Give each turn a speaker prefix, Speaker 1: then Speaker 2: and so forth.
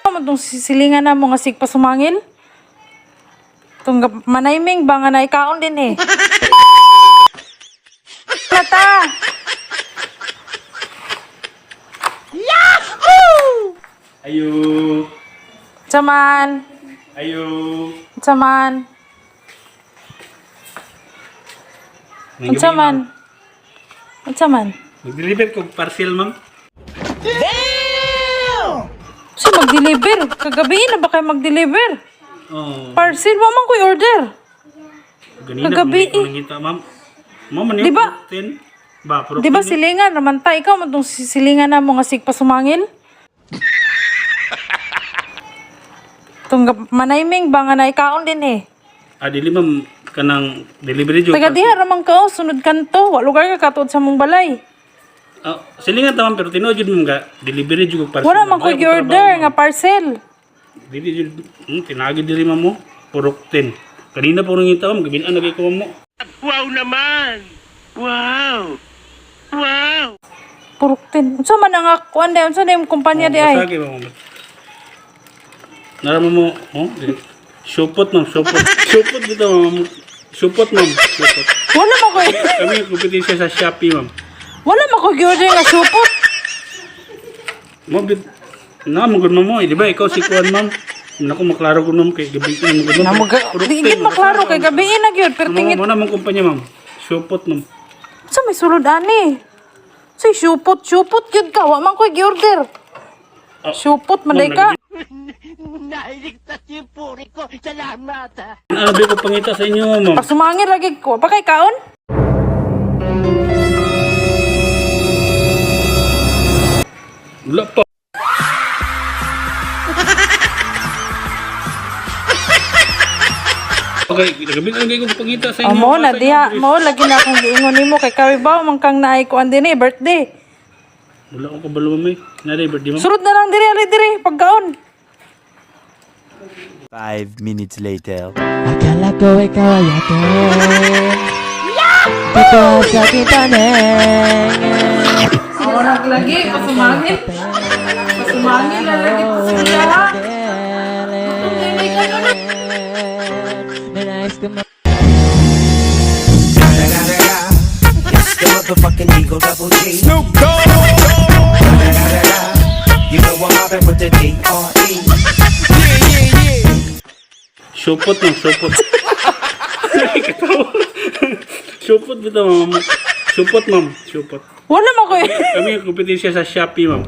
Speaker 1: Man tong silingan na mo nga sig pasumangil. Tong manayming ba nga naikaon din eh. Nata.
Speaker 2: Ayo.
Speaker 1: Saman.
Speaker 2: Ayo.
Speaker 1: Saman. Unsa man? Unsa man?
Speaker 2: Mag-deliver ko parcel, ma'am.
Speaker 1: Sa mag-deliver? Kagabi na ba kayo mag-deliver?
Speaker 2: Oh,
Speaker 1: Parcel, wa man ko'y order.
Speaker 2: ganina
Speaker 1: Kagabi
Speaker 2: ko
Speaker 1: eh.
Speaker 2: nangita, ma'am. Ma'am, man
Speaker 1: Di ba?
Speaker 2: Ten. Ba, puro
Speaker 1: Di ba silingan naman ta? Ikaw man tong silingan na mo nga sig pasumangil? Tong manayming ba nga naikaon din eh.
Speaker 2: Ah, dili ma'am kanang delivery jud.
Speaker 1: Taga diha ramang ka, oh, sunod kanto. Wa lugar ka katuod sa mong balay.
Speaker 2: Ah, silingan ta ma'am pero tinuod jud ma'am ga delivery jud ko parcel.
Speaker 1: Wala man
Speaker 2: ma'am.
Speaker 1: ko'y
Speaker 2: Ayaw ko
Speaker 1: order
Speaker 2: trabaho,
Speaker 1: nga parcel.
Speaker 2: ma'am. Dili jud tinagi diri ma'am mo. Purok 10. Kanina po nangita ma'am, gabin na kay ko mo.
Speaker 3: Wow naman! Wow! Wow!
Speaker 1: Puruktin. Unsa man ang kuan day? Unsa na yung kumpanya di ay?
Speaker 2: Basagi ma'am. Narama mo, oh, dili. Supot ma'am, supot. Supot dito ma'am. Supot ma'am, supot.
Speaker 1: Wala man ko'y
Speaker 2: Kami kompetensya sa Shopee ma'am.
Speaker 1: wala man ko'y order nga supot.
Speaker 2: Mo bit na mo gud mo, eh, di ba ikaw si kuan ma'am. Nako maklaro gud ma'am kay gabi ko mo gud
Speaker 1: Na mo di gid maklaro kay gabi na gyud pero
Speaker 2: Tingit
Speaker 1: tingit
Speaker 2: mo na mong kumpanya ma'am. Supot ma'am.
Speaker 1: sa may sulod ani. Say supot, supot gyud ka. Wa man ko'y gi-order.
Speaker 2: Ah,
Speaker 1: Supot man day ka.
Speaker 3: Nailigtas yung puri ko. Salamat! ah.
Speaker 2: Ano ba ko pangita sa inyo ma'am?
Speaker 1: Pasumangil lagi ko. Pa kay kaon?
Speaker 2: Wala pa. Okay, gabi lang kayo pangita sa
Speaker 1: O
Speaker 2: inyo.
Speaker 1: mo na
Speaker 2: Sa inyo,
Speaker 1: diha,
Speaker 2: please.
Speaker 1: mo lagi na akong giingon nimo kay kawibaw man kang naay kuan dinhi birthday.
Speaker 2: Wala akong kabalo ma'am eh. Nari birthday ma'am.
Speaker 1: Surod na lang diri ali diri pagkaon.
Speaker 4: 5 minutes later.
Speaker 5: Akala ko ikaw ay akin. Totoo sa aking paningin.
Speaker 1: Murag lagi pasumangil. Pasumangil na lagi po siya.
Speaker 5: Nais ko
Speaker 6: It's the motherfucking Eagle Double G. Snoop Dogg. You know I'm mobbing with the D.R.E.
Speaker 2: Supot ma'am, supot. Ay, katawa. Supot bitaw ma'am. Supot ma'am, supot.
Speaker 1: Wala man ko'y
Speaker 2: Kami ang kompetensya sa Shopee ma'am.